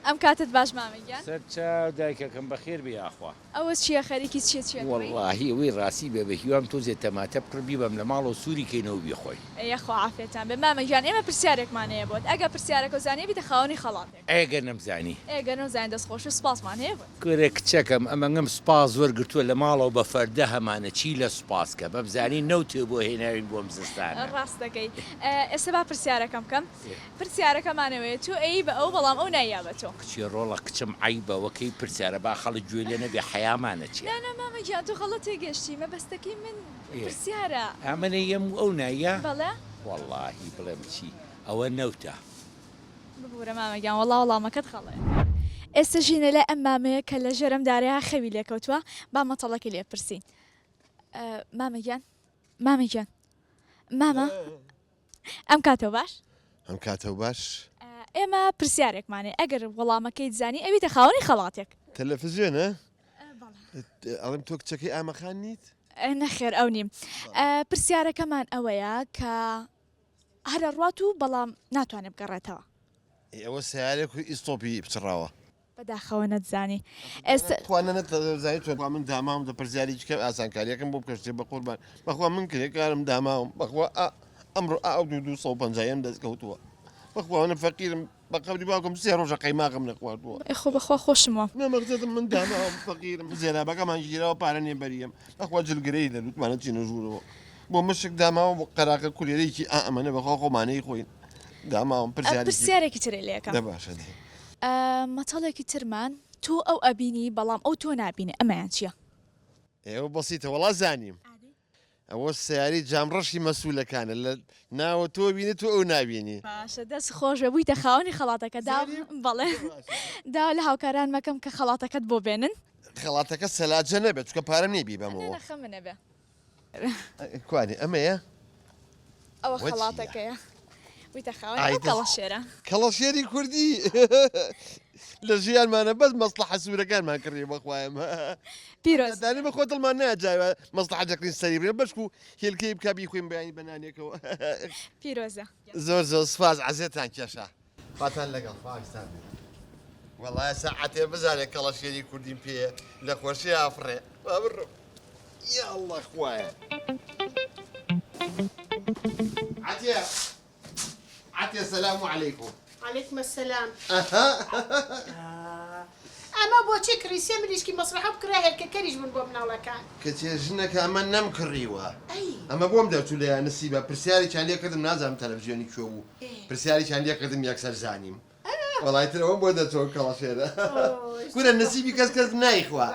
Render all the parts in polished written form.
ئەم کاتەت باش مامە گیان. سەر چاو دایکەکەم بەخێر بێی یاخوا. ئەوە چیە خەریکی چیە چیە کڕی؟ وەڵاهی ئەوەی ڕاستی بێ بە هیوام تۆزێ تەماتە بکڕم بیبەم لە ماڵەوە سوری کەینەوە بیخۆین. یەخوا عافیەتان بێ مامە گیان ئێمە پرسیارێکمان هەیە بۆت ئەگەر پرسیارەکەو زانی ئەبیتە خاوەنی خەڵاتێک. ئەی گەر نەمزانی؟ ئێ گەر نەمزانی دەست خۆش و سوپاسمان هەیە بۆت. کورە کچەکەم ئەمەنگەم سوپاس وەرگرتووە لە ماڵەوە بە فەردە هەمانە چی لە سوپاس کەم ئەمزانی نەوتێ بۆ هێناوین بۆ ئەم زستانە. ڕاست دەکەی ئێستا با پرسیارەکەم بکەم پرسیارەکەمان ئەوەیە تۆ ئەیی بە ئەو بەڵام ئەو ناییا بە تۆ. کچێ ڕۆڵە کچم عەیبە وە کەی پرسیارە با خەڵک گوێ لێ نەبێ حەیامانە چیە. نا نا مامە گیان تۆ غەڵەت تێگەشتی مەبەستەکەی من پرسیارە. ئا من ئەیەم و ئەو ناییا؟ بەڵێ. وەڵاهی بڵێم چی ئەوە نەوتە. ببورە مامە گیان وەڵا وەڵامەکەت غەڵەیە. ئێستا ژینە لای ئەم مامەیە کە لە ژێر ئەم دارەیا خەوی لێ کەوتووە با مەتەڵەکەی لێ بپرسین مامە گیان مامە گیان مامە ئەم کاتەو باش. ئەم کاتەو باش. ئێمە پرسیارێکمان هەیە ئەگەر وەڵامەکەیت زانی ئەبیتە خاوەنی خەڵاتێک. تەلەفزیۆنە؟ ئەڵێم تۆ کچەکەی ئامەخان نیت؟ نەخێر ئەو نیم. پرسیارەکەمان ئەوەیە کە هەر ئەڕوات و بەڵام ناتوانێت بگەڕێتەوە. ئەی ئەوە سەیارێک و ئیستۆپی پچڕاوە. بەداخەوە نەتزانی ئێستا. تخوا نە نەتزانی تۆ من داماوم دە پرسیارێکی کەم ئاسانکاریەکەم بۆ بکە شتێ بەقوربان بەخوا من کرێکارم داماوم بەخوا ئا ئەمڕۆ ئا ئەو دوو 250 یم دەست کەوتووە بەخوا من فەقیرم بە قەبری باوکم سێ ڕۆژە قەیماغم نەخواردووە. ئێ خۆ بەخوا خۆشم وام. نا مەخزەتم من داماوم فەقیرم زێرابەکەمان گیراوە پارە نیە بەریەم بەخوا جلگرەی لە لوتمانە چینە ژوورەوە بۆ مشک داماوە بۆ قەراغە کولێرەیەکی ئا ئەمەنە بەخوا خۆمانەی خۆین داماوم پرسیارێکی پرسیارێکی ترێ لێکەم. دە باشە دەی. مەتەڵێکی ترمان تۆ ئەو ئەبینی بەڵام ئەو تۆ نابینێ ئەمەیان چیە؟ ئێ ئەوە بەسیتە وەڵا زانیم ئەوە سەیارەی جام ڕەشی مەسولەکانە لە ناوە تۆ بینی تۆ ئەو نابینی. باشە دەست خۆش بێ بوویتە خاوەنی خەڵاتەکە دا بەڵێ داوا لە هاوکاران مەکەم کە خەڵاتەکەت بۆ بێنن. خەڵاتەکە سەلاجە نەبێت چونکە پارەم نیە بیبەمەوە. نا نا خەمت نەبێ. کوانێ ئەمەیە؟ ئەوە خەڵاتەکەیە. بوویتە خاوەنی ئەو کەڵەشێرە. کەڵەشێری کوردی لە ژیانمانە بەس مەسڵەحە سوورەکانمان کڕی بەخوایەم. پیرۆز. دانی بەخۆ دڵمان نایە جای مەسڵەحە دەکڕین سەری بڕین بەشکو هێلکەی بکا بیخۆین بەیانی بە نانێکەوە. پیرۆزە. زۆر زۆر سوپاس عەزێتان کێشا. خواتان لەگەڵ خواویستان بێت. وەڵا سەعاتێ بزانێ کەڵەشێری کوردیم پێیە لە خۆشیا ئەفڕێ. با بڕۆم. یاڵڵا خوایە. عەتیە عەتیە سەلام عەلەیکوم. عەلەیکم السلام. ئەمە بۆچی کڕی سێ مریشکی مەسڵەحە بکڕە هێلکە کەریش بوون بۆ مناڵەکان. کچێ ژنەکە ئەمە نەمکڕیوە ئەمە بۆم دەرچوو لە یانسیبە پرسیارێکیان لێ کردم نازانم تەلەفزیۆنی کوێ بوو پرسیارێکیان لێ کردم یەکسەر زانیم وەڵای تر ئەوەم بۆ دەرچوو کەڵەشێرە کورە نسیبی کەس کەس نایخوا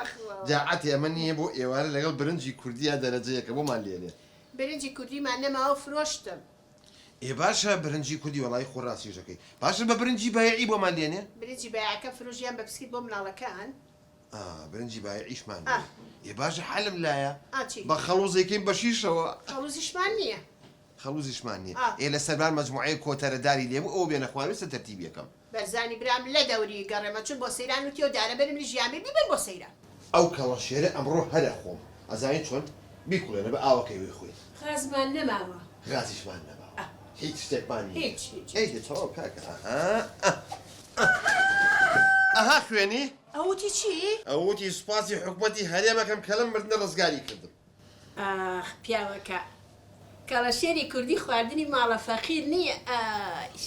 جا عەتێ ئەمە نییە بۆ ئێوارە لەگەڵ برنجی کوردیا دەرەجەیەکە بۆمان لێنێ. برنجی کوردیمان نەماوە فرۆشتم. ئێ باشە برنجی کوردی وەڵایی خۆ ڕاستیش دەکەی باشە بە برنجی بایعی بۆمان لێنێ؟ برنجی بایعەکە فرۆش یان بە پسکیت بۆ مناڵەکان. ئا برنجی بایعیشمان نییە ئێ باشە حەلم لایە ئا چی؟ بە خەڵوز ئەیکەین بە شیشەوە. خەڵوزیشمان نییە. خەڵوزیشمان نییە ئێ لە سەربان مەجموعەیەک کۆتەرە داری لێبوو ئەوە بێنە خوارێ سەر تەرتیبی ئەکەم. بەرزانی برام لە دەوری گەڕێمە چون بۆ سەیران وتی ئەو دارە بەرم لە ژیان بێ بیبەن بۆ سەیران. ئەو کەڵەشێرە ئەمڕۆ هەر ئەخۆم ئەزانی چۆن بیکوڵێنە بە ئاوەکەی ویخۆین. غازمان نەماوە. غازیشمان نەماوە هیچ شتێکمان نییە. هیچ هیچ. ئەی دە تەواو کاکە ئەها ئە ئە ئەها خوێنی. ئەو وتی چی؟ ئەو وتی سوپاسی حکومەتی هەرێم ئەکەم کە لەم مردنە ڕزگاری کردم. ئاخ پیاوەکە کەڵەشێری کوردی خواردنی ماڵە فەقیر نیە ئایش.